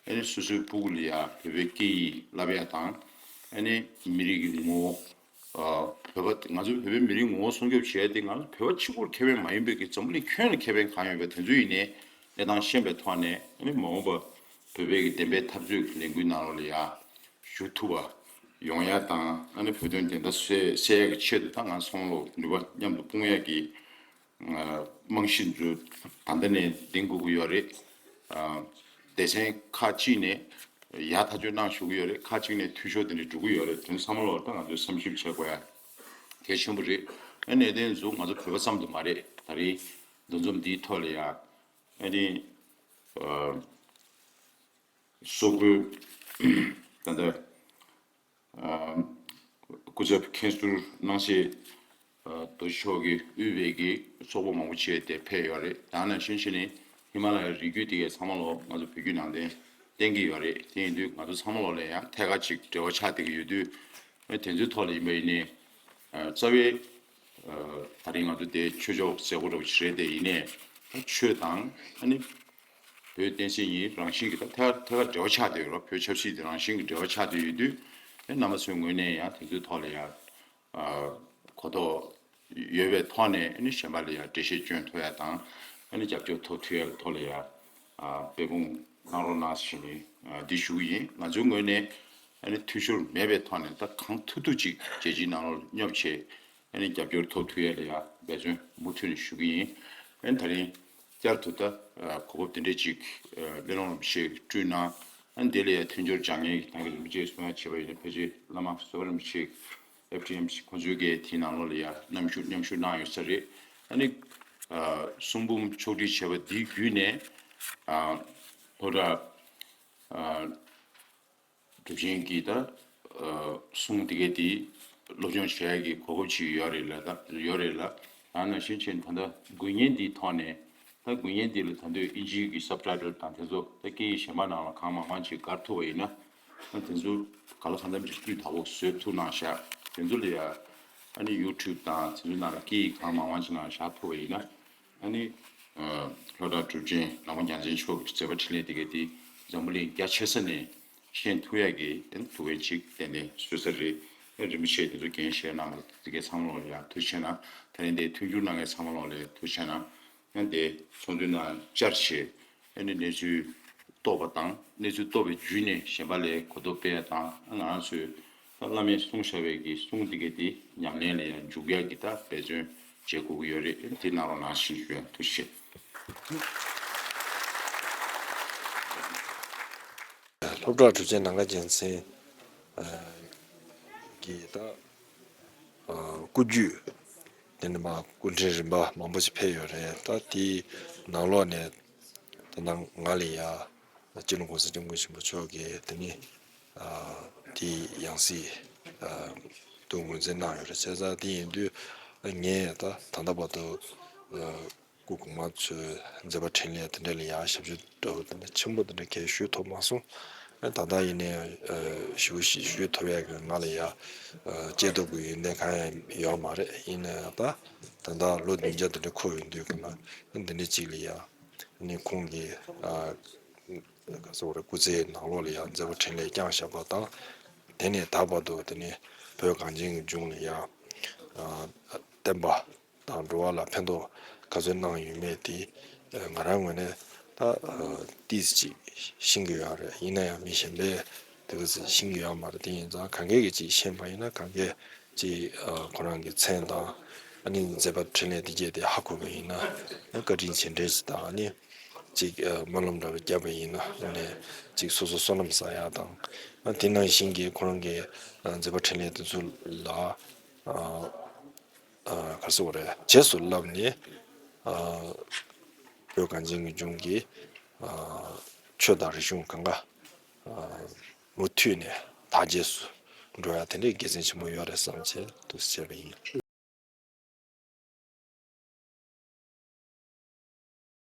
ཨ་ནི་སོ་སོའི་སྤུ་གུ་ལ་ཡ་བོད་པའི་སྐད་ཡིག་བསླབ་ཡ་དང་ཨ་ནི་མི་རིགས་ཀྱི་ངོ་བོ་བོད་པ་ང་ཚོའི་བོད་པའི་མི་རིགས་ངོ་བོ་སྲུང་སྐྱོབ་བྱས་ཏེ་ང་ཚོ་བོད་པ་གཅིག་པུར་ཁེ་ཕན་མ་ཡིན་པའི་གི་འཛམ་བུ་གླིང་ཁྱོན་ལ་ཁེ་ཕན་གང་ཡོད་པའི་དེ་ཚོ་ཡིན་ནའི་གནས་སྟངས་ཤེས་པའི་ཐོག་ནས་ཨ་ནི་མ་འོངས་པ་བོད་པའི་གི་བདེན་པའི་འཐབ་རྩོད་ཀྱི་ལས་འགུལ་ནང་ལོགས་ལ་ཡ་ཞུགས་ཐུབ་པ་ཡོང་ཡ་དང་ཨ་ནི་བོད་དོན་བདེན་མཐའ་གསལ་གསལ་ཡ་གི་ཆེད་དུ་ད་ང་ཚོ་ཚང་མ་ལོག་ནུས་པ་མཉམ་དུ་སྤུངས་ཡ་གི་རྨང་གཞི་ཚོ་ད་ལྟ་ནས་འདིང་དགོས་ཀྱི་ཡོད་རེད། སྡེ་ཚན་ཁག་ཅིག་ནས་ཡར་ཐག་གཅོད་གནང་ཞུ་གི་ཡོད་རེད། ཁག་ཅིག་ནས་འཐུས་ཤོར་དེ་འདྲ་འགྲོ་གི་ཡོད་རེད། དོན་ཚང་མ་ལོག་ད་ང་ཚོས་བསམ་ཞིབ་བྱེད་དགོས་ཡ་གལ་ཆེན་པོ་རེད། ཨ་གནད་དོན་ཚོ་ང་ཚོ་བོད་པ་ཙམ་དུ་མ་རེད། ད་རེས་འདུ་འཛོམས་འདིའི་ཐོག་ལ་ཡ་ཨ་ནི་སོག་པོའི་ད་ལྟ་སྐུ་ཚབ་མཁན་ཟུར་སྣང་གསལ་རྡོ་རྗེ་མཆོག་གིས་དབུས་པའི་གི་ཚོགས་པ་མང་པོ་བྱས་ཏེ་ཕེབས་ཡོད་རེད། ད་ནང་བཞིན་བྱས་ནས་ཧི་མ་ལ་ཡའི་རི་རྒྱུད་དེ་གའི་ཚང་མ་ལོག་ང་ཚོ་བོད་བརྒྱུད་ནང་བསྟན་བསྟེན་གྱི་ཡོད་རེད། དེ་ཡིན་དུས་ང་ཚོ་ཚང་མ་ལོག་ལ་ཡང་ཐད་ཀར་ཅིག་འབྲེལ་བ་ཆགས་བསྡད་ཀྱི་ཡོད་དུས་དེ་ཚོའི་ཐོག་ལ་ཡིན་པ་ཡིན་ནའི་རྩ་བའི་ད་རིང་ང་ཚོ་དེ་ཆོས་ཕྱོགས་མཛད་སྒོ་འདྲ་བོ་ཞིག་རེད། དེ་ཡིན་ནའི་ད་ཆོས་དང་ཨ་ནི་བོད་བསྟན་སྲིད་གཉིས་རང་བཞིན་གྱི་ད་ཐད་ཐད་ཀར་འབྲེལ་བ་ཆགས་བསྡད་ཡོད་རེད། བོད་ཆབ་སྲིད་དེ་རང་བཞིན་གྱི་འབྲེལ་བ་ཆགས་བསྡད་ཡོད་དུས་ཨ་རྣམ་པ་ཚོའི་ངོས་ནས་ཡང་དེ་ཚོའི་ཐོག་ལ་ཡང་གོ་རྟོགས་ཡོད་པའི་ཐོག་ནས་ཨ་ནི་གཞན་པ་ལ་ཡང་འགྲེལ་བཤད་སྐྱོན་ཐུབ་ཡ་དང་ཨ་ནི་རྒྱབ་སྐྱོར་ཐོབ་ཐུབ་ཡ་གི་ཐོག་ལ་ཡང་དཔེ་སྤོང་གནང་རོགས་གནང་ཞེས་ནས་འདི་ཞུ་གི་ཡིན། ང་ཚོའི་ངོས་ནས་ཨ་ནི་འཐུས་ཤོར་མེད་པའི་ཐོག་ནས་ད་གང་ཐུབ་ཐུབ་ཅིག་རྒྱལ་སྤྱིའི་ནང་ལ་སྙོབ་བྱས། ཨ་ནི་རྒྱབ་སྐྱོར་ཐོབ་ཐུབ་ཡས་ལ་ཡང་འབད་བརྩོན་མུ་མཐུད་ནས་ཞུ་གི་ཡིན། ཨ་ནི་ད་རིང་བསྐྱར་དུ་ད་གོ་སྐབས་དེ་འདྲས་ཅིག་སླེ་ལོང་རིན་པོ་ཆེས་བསྐྲུན་གནང་། ཨ་ནི་དེ་ལ་ཡང་མཐུན་སྦྱོར་སྦྱང་མཁན་གྱི་ད་གིན་རིན་པོ་ཆེས་གསུང་ཡ་བྱས་པ་ཡིན་ན་ཕལ་ཆེར་བླ་མ་བསོད་པ་རིན་པོ་ཆེ་ཨེཕ་ཊི་ཨེམ་སི་ཁོང་ཚོའི་གི་དེའི་ནང་ལོགས་ལ་ཡང་མཉམ་ཞུགས་མཉམ་ཞུགས་གནང་ཡོད་ས་རེད། ཨ་ནི་གསུང་འབུམ་ཕྱོགས་སྒྲིག་བྱས་པ་འདིའི་བརྒྱུད་ནས་ལྷོ་བྲག་གྲུབ་ཆེན་གྱི་ད་གསུང་དེ་གའི་དེ་སློབ་སྦྱོང་བྱེད་ཡག་གི་གོ་སྐབས་ཅིག་ཡོད་རེད་ལ་ད་ཡོད་རེད་ལ། ད་ནང་བཞིན་བྱས་ད་ལྟ་འགུལ་བརྙན་འདིའི་ཐོག་ནས་ད་འགུལ་བརྙན་འདི་ལ་ད་ལྟ་ཨིན་ཇིའི་གི་སབ་ཊའི་ཊལ་དང་དེ་ཚོ་ད་སྐད་ཡིག་གཞན་པ་ནང་ལ་གང་མང་མང་ཅིག་བཀར་ཐུབ་པ་ཡིན་ན་ད་དེ་ཚོ་ག་ལ་གང་འཚམ་ཅིག་སྤུས་དག་པོ་བཟོས་ཐུབ་གནང་བཞག་དེ་ཚོ་ལ་ཡ་ཨ་ནི་ཡུ་ཊུབ་དང་དེ་ཚོའི་ནང་ལ་སྐད་ཡིག་གང་མང་མང་ཅིག་ནང་བཞག་ཐུབ་པ་ཡིན་ན། ཨ་ནི་ལྷོ་བྲག་གྲུབ་ཆེན་ནག་པོ་རྒྱལ་མཚན་མཆོག་གི་མཛད་པ་འཕྲིན་ལས་དེ་གའི་དེ་འཛམ་བུ་གླིང་རྒྱ་ཆེ་ས་ནས་ཤེས་ཐུབ་ཡག་གི་ཨ་ནི་ཐུགས་འགན་ཅིག་ཏན་ཏན་གསོས་ས་རེད། ཨ་རིན་པོ་ཆེ་དེ་ཚོ་འགན་བཞེས་གནང་བ་དེ་གའི་ཚང་མ་ལ་ཡང་ཐུགས་རྗེ་ཆེ་གནང་། ད་རིང་དེ་མཐུན་འགྱུར་གནང་མཁན་ཚང་མ་ལ་ཡང་ཐུགས་རྗེ་ཆེ་གནང་། ཨ་ནི་དེ་ཚོགས་འདུའི་ནང་བཅར་བྱས་ཨ་ནི་གནས་ཚུལ་རྟོགས་པ་དང་གནས་ཚུལ་རྟོགས་པའི་བརྒྱུད་ནས་གཞན་པ་ལ་གོ་རྟོགས་སྤེལ་ཡ་དང་ང་རང་ཚོའི་ད་བླ་མས་གསུངས་བཞག་པའི་གི་གསུང་འདི་གའི་དེ་ཉམས་ལེན་ལ་ཡང་འཇུག་ཡ་གི་ད་འབད་བརྩོན་བྱེད་དགོས་ཀྱི་ཡོད་རེད། དེ་གནང་རོགས་གནང་ཞེས་ཞུ་ཡ། ཐུགས་རྗེ་ཆེ། སློབ་གྲྭ་གྲུབ་ཆེན་ནམ་མཁའ་རྒྱལ་མཚན་གྱི་ད་སྐུ་རྒྱུད་དེ་ནས་མ་སྐུ་ཕྲེང་རིམ་པ་མང་པོ་ཞིག་ཕེབས་ཡོད་རེད། ད་དེའི་ནང་ལོགས་ནས་ད་ནང་ང་ལ་ཡ་སྤྱི་ནོར་༸གོང་ས་༸སྐྱབས་མགོན་ཆེན་པོ་མཆོག་གིས་དེ་ནི་དེའི་ཡང་སྲིད་དུ་ངོས་འཛིན་གནང་ཡོད་རེད། བྱས་ཙང་དེ་ཡིན་དུས་ངས་ད་ད་ལྟ་བར་དུ་སྐུ་གོང་མ་ཚོའི་མཛད་པ་འཕྲིན་ལས་དེ་འདྲ་ལ་ཡང་ཞབས་ཞུ་འདྲ་བོ་དེ་འདྲ་ཆེན་པོ་དེ་འདྲ་གས་ཞུས་ཐུབ་མ་སོང་། ད་ལྟ་ཡིན་ནའི་ཞུ་ཞུ་ཐུབ་ཡག་གི་ང་ལ་ཡ་སྐྱེས་སྟོབས་ཀྱི་ཡོན་ཏན་གང་ཡང་ཡོད་མ་རེད། ཡིན་ནའི་ད་ད་ལྟ་ལོ་བདུན་བརྒྱ་དེ་འདྲ་འཁོར་ཡོང་དུས་ཀྱི་ན་འདི་འདྲ་ཅིག་ལ་ཡ་ནི་ཁོང་གི་ག་ཚོད་རེ་སྐུ་ཚེའི་ནང་ལོགས་ལ་ཡང་མཛད་པ་འཕྲིན་ལས་བསྐྱངས་བཞག་པ་དང་ དེ་ནས་ད་བར་དུ་དེ་ནས་བོད་གངས་ཅན་གྱི་ལྗོངས་ལ་ཡང་བསྟན་པ་དང་འགྲོ་བ་ལ་ཕན་ཐོགས་ག་ཚོད་གནང་ཡོད་མེད་དེ་ང་རང་ངོས་ནས་ད་ཏིས་ཅིག་ཤེས་ཀྱི་ཡོད་རེད། ཡིན་ན་ཡང་མི་གཞན་པས་དེ་ག་ཚོད་ཤེས་ཀྱི་ཡོད་མ་རེད། དེ་ཡིན་ཙང་གང་གས་ཀྱིས་ཅིག་ཤེས་པ་ཡིན་ན་གང་གས་ཅིག་ཁོ་རང་གི་མཚན་དང་ཨ་ནི་མཛད་པ་འཕྲིན་ལས་དེ་གས་དེ་ཧ་གོ་བ་ཡིན་ན་བཀའ་དྲིན་ཆེ་འདྲ་ཞིག་དང་ཨ་ནི། ཅིག་ཨ་སྨོན་ལམ་འདྲ་བ་བརྒྱབ་པ་ཡིན་ན་ཨ་ནི་ཅིག་སོ་སོ་བསོད་ནམས་བསགས་ཡག་དང་། ཨ་དེ་ནང་བཞིན་གྱི་ཁོ་རང་གི་ཨ་མཛད་པ་འཕྲིན་ལས་དེ་ཚོ་ལ་ཨ་ཨ་ག་རེ་ཟེར་དགོས་རེད། རྗེས་སུ་བསླབས་ནས་ཨ་བོད་གངས་ཅན་གྱི་ལྗོངས་ཀྱི་ཨ་ཆོས་དང་རིག་གཞུང་གང་ག་ཨ་མུ་མཐུད་ནས་དར་རྒྱས་སུ་འགྲོ་ཡག་དེ་འདྲའི་དགེ་མཚན་ཆེན་པོ་ཡོད་རེད་བསམ་བྱས་འདུག་ཟེར་བ་ཡིན།